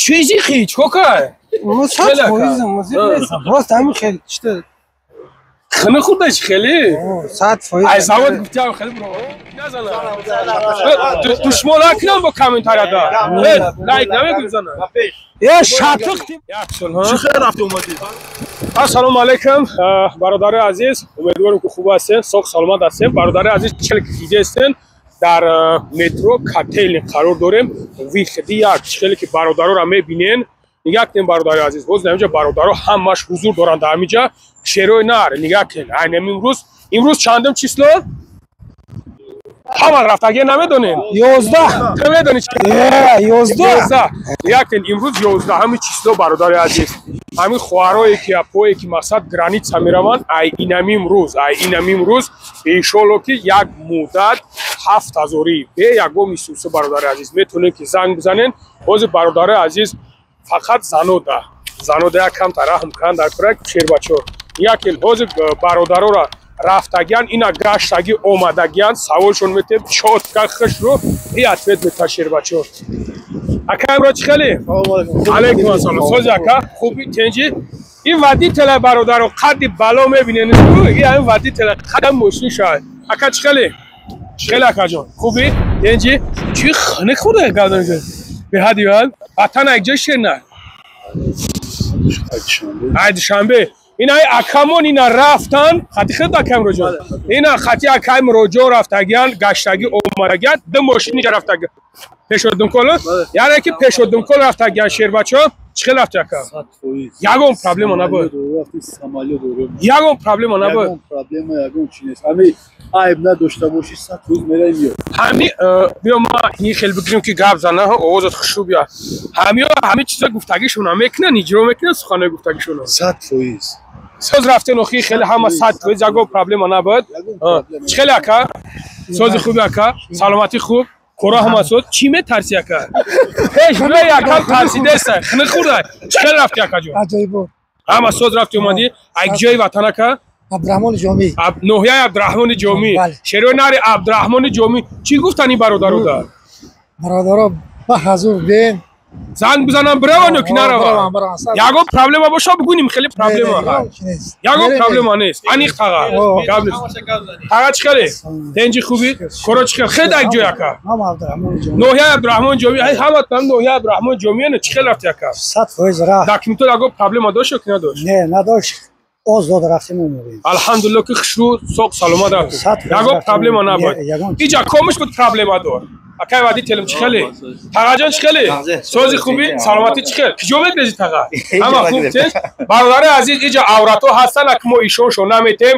Чизи хи чико кай? Ну, 100% музик нестам. Просто ҳамин хел чита. Хина хурда чи хеле? 100%. Ай завод гуфтиам хеле бро. Назана. Душмон накунам бо комментарияда. Лайк намекунӣ зана. Е шатиқ. Як сол ҳа. Чӣ хел рафти омадӣ? Ассалому алайкум, бародари азиз, умедворам ки хуб ҳастед, соғ саломат ҳастед. Бародари азиз, чел ки дидестен, дар метро Котельный қарор дорем. Выходи як чхеле ки бародароро мебинен. Нигоҳ кунед, бародари азиз, боз дар инҷа бародаро ҳамаш ҳузур доранд дар ҳаминҷа. Шерои нар, нигоҳ кунед. Айнан имрӯз чандум число? Ҳама рафтагия намедонем. 11. Ту медонӣ? 11. Нигоҳ кунед, имрӯз 11-ҳами число, бародари азиз. Ҳамин хоҳарое ки апое ки мақсад граница мераванд, ай инами имрӯз, ай инами имрӯз иншоалло ки як муддат 7000 бе ягон мисуса, бародари азиз, метавонед ки занг бизанед. Ҳозир, бародари азиз, фақат занода як камта раҳм кунанд дар курак шербачо. Нигоҳ кунед, ҳозир бародарора рафтагиян, ина гаштагӣ омадагиян, саволшон метем, чётко хушрӯ и ответ мета шербачо. Ака, имро чӣ хеле? Алайкум ассалом. Сози ака, хуби, тенҷи? Ин водителя, бародаро, қадди бало мебинен, и ҳамин водителя қадам мошин шавад. Ака, чӣ хеле? Чӣ хеле, акаҷон? Хуби, тенҷи? Чӣ хунук хӯрда гавда беҳади беҳад? Ватан як ҷой шер на? Ай Душанбе. Ина акамон ина рафтан, хати худ акам роҷон. Ина хати акам роҷон рафтагиян, гаштагӣ омадагиян, ду мошини рафтагӣ. Пешодумкол? Яъне ки пешодумкол рафтагиян шербачо. Чӣ хел рафти, ака? Ягон проблема набуд? Ягон проблема набуд? Ягон проблема, ягон чи нест. Ҳами айб надошта бошӣ, 100% мераи миёд. Ҳами биё ма ин хел бигирем ки гап зана, овозат хушрӯ бия. Ҳамиё ҳами чиза гуфтагишона мекунан, иҷро мекунан суханои гуфтагишона? 100%. Соз рафтен охи хеле ҳама 100%, ягон проблема набуд. Чӣ хеле, ака? Сози хуби, ака? Саломатӣ хуб? Кора ҳама соз? Чӣ метарси, ака? Пеш рӯи якам тарсидеста. Хина хӯрда. Чӣ хел рафти, акаҷон? Аҷоибо. Ҳама соз рафти омадӣ? Ай ҷои ватан, ака? Абдурахмони Ҷомӣ. Ноҳияи Абдурахмони Ҷомӣ. Шерои нари Абдурахмони Ҷомӣ. Чӣ гуфтан ин бародарода? Бародаро ба ҳазур бен. Занг бизанам бираванд ё ки нараванд? Ягон проблема боша бигӯним, хеле проблема ҳаст. Ягон проблема нест. Аниқ таға. Гап нест. Таға, чӣ хеле? Тенҷи, хуби? Коро чӣ хел? Хел як ҷой, ака? Ноҳияи Абдурахмони Ҷомӣ. Ай ҳама там ноҳияи Абдурахмони Ҷомӣ, чӣ хел рафти, ака? 100% рафт. Документҳо ягон проблема дошт ё ки надошт? Не, надошт. Озод рафтем омадем. Алҳамдулилло ки хушрӯ соқ саломат рафтем. Ягон проблема набуд. Иҷа комиш буд проблема дор. Акай водителем, чӣ хеле? Тағаҷон, чӣ хеле? Сози, хуби, саломатӣ чӣ хел? Киҷо мегрези, таға? Ҳама хуб, тез? Бародари азиз, иҷа авратҳо ҳастанд, ак мо ишоншон наметем,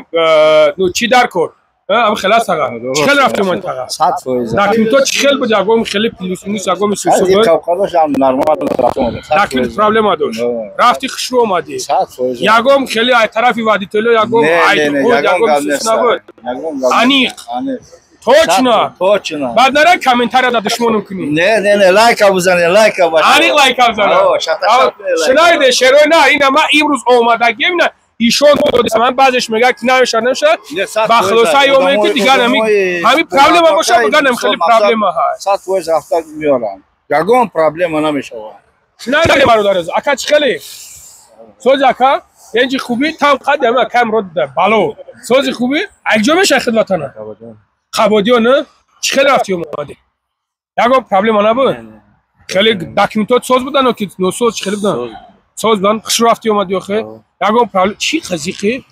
ну чӣ дар кор? Ам хел аст, таға. Чӣ хел рафтем он, таға? 100%. Документҳо чӣ хел буд? Ягон хеле плюс минус, ягон мисусу буд? Документ проблема дошт. Рафти, хушрӯ омадӣ. Ягон хеле ай тарафи водителё ягон айб, ягон мисус набуд? Аниқ. Точно. Точно. Баъд нара комментария да душмонум кунӣ. Не, не, не, лайка бизане, лайка баша. Аниқ лайка бизане. Шинайде, шерои на, ина ма имрӯз омадагием, ина ишон додеса, ман баъзеш мегӯяд ки намешавад, намешавад. Ба хулоса ё мегӯяд ки дигар ҳами проблема боша, бигӯяд нам хеле проблема ҳаст. 100% рафта меорам. Ягон проблема намешавад. Шинайде, бародар, ака, чӣ хеле? Сози, ака? Янҷи, хуби? Там қадди ҳама акаам ро бало. Сози, хуби? Акҷо мешавад хидматана? Қабодиён, чӣ хеле рафти омадӣ? Ягон проблема набуд? Хеле документот соз будан ё ки носоз, чӣ хеле будан? Соз будан, хушрӯ рафти омадӣ охе? Ягон проблема чӣ қазиқи?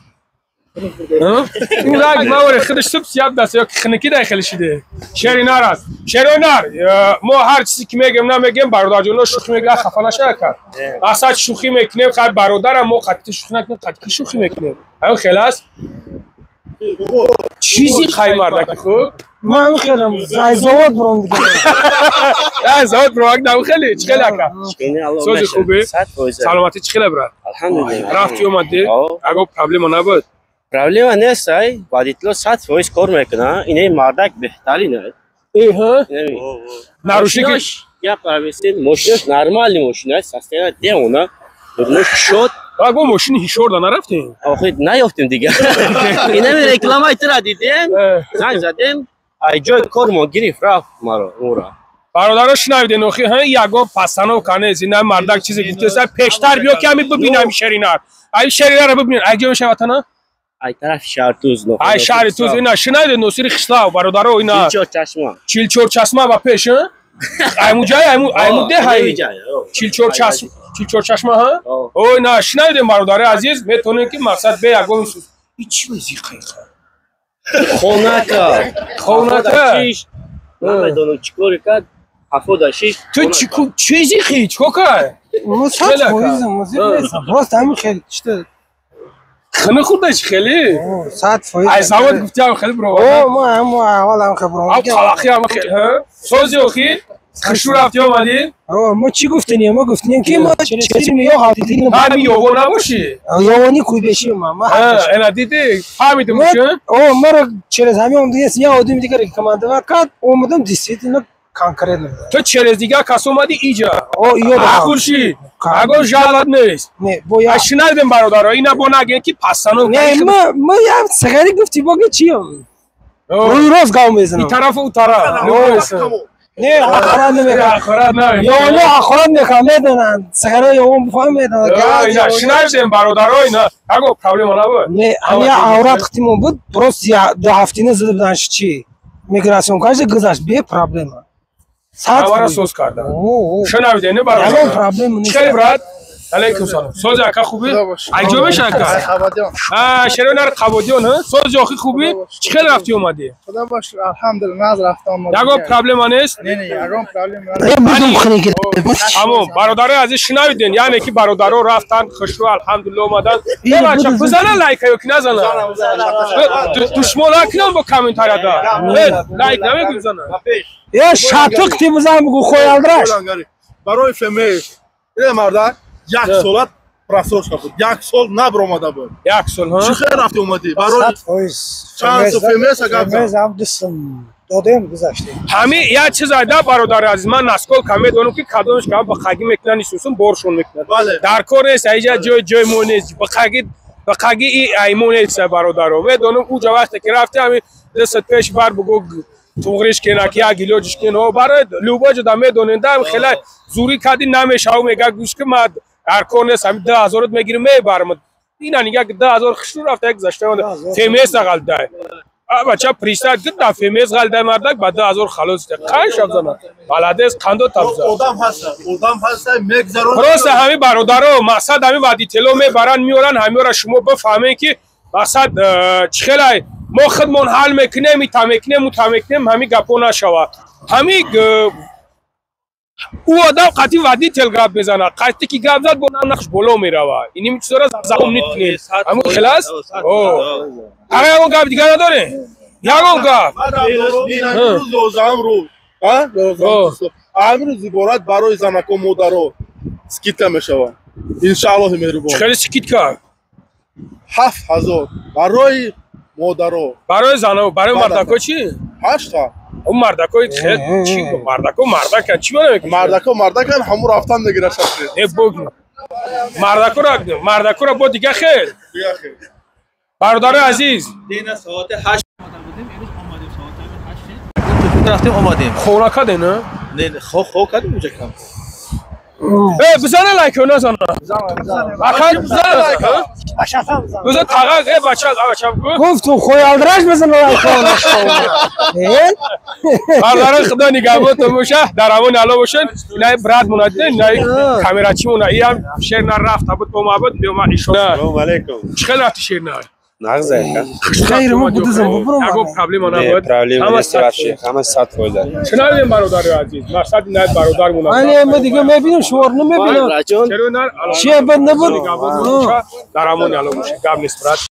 Ин ранг маворе худаш суб сияб даст ё ки хиники дай хеле шиде. Шери нар аст. Шери нар, мо ҳар чизе ки мегем, намегем, бародарҷоно шӯхӣ мегӯяд, хафа нашавад кард. Асад шӯхӣ мекунем, хай бародарам, мо қатъи шӯхӣ накунем, қатъи шӯхӣ мекунем. Ҳамин хел аст? Чизи хай мардаки хуб? Ман хелам зайзовод буром дига. Завод буром нам хеле, чӣ хеле, ака? Сози, хуби? Саломатӣ чӣ хеле, брат? Алҳамдулиллоҳ. Рафти омадӣ? Ягон проблема набуд? Проблема нест, ай водитело 100% кор мекунад. Инаи мардак беҳтарин ай. Эҳа. Нарушики гап авесин, мошинаш нормальный мошина, состояние девона. Мош шод. Аго мошини ҳишорда нарафтем? Охир наёфтем дигар. Инами рекламаи тура дидем, занг задем, ай ҷои кор мо гирифт рафт маро ура. Бародаро шунавиден охи ҳа ягон пастанов канез ина мардак чизе гуфтеса пештар биё ки ҳами бибинам шеринар. Ай шеринара бибинен. Ай ҷо мешавад ватана? Ай тарафи шаҳри Туз. Ай шаҳри Туз ина шунавиден Носири Хислав бародаро ина. 44 чашма. 44 чашма ба пеш ҳа? Айму ҷай айму деҳ ай. 44 чашма 44 чашма ҳа? О ина шунавиден бародари азиз метавонем ки мақсад бе ягон и чӣ вазиқаи хонака. Хонака. Намедонам чӣ кор кард. 76. Ту чӣ зиқӣ? Чӣ кор кард? Ну, 100% музик нестам. Просто ҳамин хеле чита. Хина хӯрда чӣ хеле? 100%. Ай завод гуфтиам хеле бировард. О, ма ҳам аввал ҳам хеле бировард. Ав қалақи ҳам хеле, ҳа? Сози охи? Хишу рафти омадӣ? О, мо чӣ гуфтанем? Мо гуфтанем ки мо через ё ҳафтини ҳами ёво набошӣ? Ёвони куйбеши ма. Ҳа, ена дидӣ? Фаҳмидем чӣ? О, маро через ҳамин омадем, я одами дигар рекомендовать кард, омадам действительно конкретно. Ту через дигар кас омадӣ иҷа? О, ё хуршид. Ягон жалат нест. Не, бо я шунавидем бародаро, ина бо нагем ки пастанов. Не, ма я сагари гуфтӣ бо ки чиям? Рӯи рост гав мезанам. И тарафу у тараф. Не, ахорат намекунам. Ахорат намекунам. Ёно ахорат мекунам, медонанд. Сагаро ёвон бифаҳм медонанд. Ина шунавидем бародаро, ина ягон проблема набуд. Не, ҳамин аврат хитимон буд, просто ду ҳафтина зада буданд чӣ. Миграцион кажда гузашт бе проблема. Авара соз кардам. Шунавидем, не бародаро? Ягон проблема нест. Чӣ брат? Алейкум салом. Сози ака хубӣ? Ай ҷо меша ака? А, шеронар Қабодиён, ҳа? Сози охи хубӣ? Чӣ хел рафти омадӣ? Худо бошад, алҳамдулиллаҳ, наз рафта омадам. Ягон проблема нест? Не, не, ягон проблема нест. Тамом, бародарои азиз шунавиден, яъне ки бародаро рафтан, хушрӯ алҳамдулиллаҳ омадан. Э бача, бизана лайка ё ки назана? Душмон накунам бо комментарияда. Лайк намегӯй бизана. Э, шатиқ ти бизан бугу хоялдраш. Барои ФМС. Ина мардак як солат просрочка буд. Як сол набаромада буд. Як сол, ҳа? Чӣ хел рафти омадӣ? Барои чанд сол ФМС гап зад? ФМС ҳам дустам додем гузаштем. Ҳамин як чиз айда бародари азиз, ман насколько медонам ки кадомш кам ба қагӣ мекунанд, исусун боршон мекунанд. Дар кор нест, аиҷа ҷой ҷои мо нест. Ба қагӣ ба қагӣ и аймон нест бародаро. Медонам уҷа вақте ки рафти ҳамин дастат пеш бар бугу туғриш кена ки як илоҷиш кен. Барои любой ҷода медонем, да хеле зурӣ кади намешав, мега гӯш ки ма дар кор нест, ҳамин 2000 мегирим мебарам. Ина нига 2000 хушрӯ рафта як гузашта ФМС ғалдай. А бача пристав гирда ФМС ғалдай мардак ба 2000 халос қан шаб зана. Молодец, қандо табза. Одам ҳаста, одам ҳаста, мегзарон. Просто ҳамин бародаро мақсад ҳамин водитело мебаранд, меоранд, ҳамиёра шумо бифаҳмед ки мақсад чӣ хелай мо худмон ҳал мекунем, ита мекунем, ута мекунем, ҳамин гапо нашавад. Ҳамин ӯ одам қатъи водител гап мезанад, қатъи ки гап зад бо нақш боло меравад. Иним чизора забон никунем. Ҳамин хел аст? Ага ягон гап дигар надорем? Ягон гап. Рӯз ёздаҳум рӯз, ҳамин рӯз иборат барои занако модаро скидка мешавад. Иншааллоҳи меҳрубон. Чӣ хеле скидка? 7000 барои модаро. Барои зано, барои мардако чӣ? 8 Он мардакои чӣ? Мардако мардакан чӣ маъно мекунад? Мардако мардакан ҳамун рафтан мегирад шахси. Не бог. Мардакора бо дига хел. Дига хел. Бародарои азиз, дина соати 8 омада будем, имрӯз омадем соати 8 рафтем омадем. Хона кадем, не? Не, хо кадем уҷа кам. Э, бизана лайк назана. Ака бизана лайк. Бачафам бизан. Бизан таға, э бача, бача бигӯ. Гуфтум хоялдраш бизан лайк. Э? Бародарон худо нигаҳбонтон боша, дар амони Аллоҳ бошед. Инай брат мона дидед, инай камерачи мона, иам шер на рафта буд, омад буд, биёма ишора. Салом алейкум. Чӣ хел рафти шер на? Нағз ака. Хайр, мо будизм бубурам. Ягон проблема набуд. Проблема нест вообще, ҳама 100%. Шунавем бародари азиз, мақсад инай бародар мона. Ани ма дига мебинам, шуморо намебинам. Чӣ бад набуд? Дар амони Аллоҳ бошед. Гап нест брат.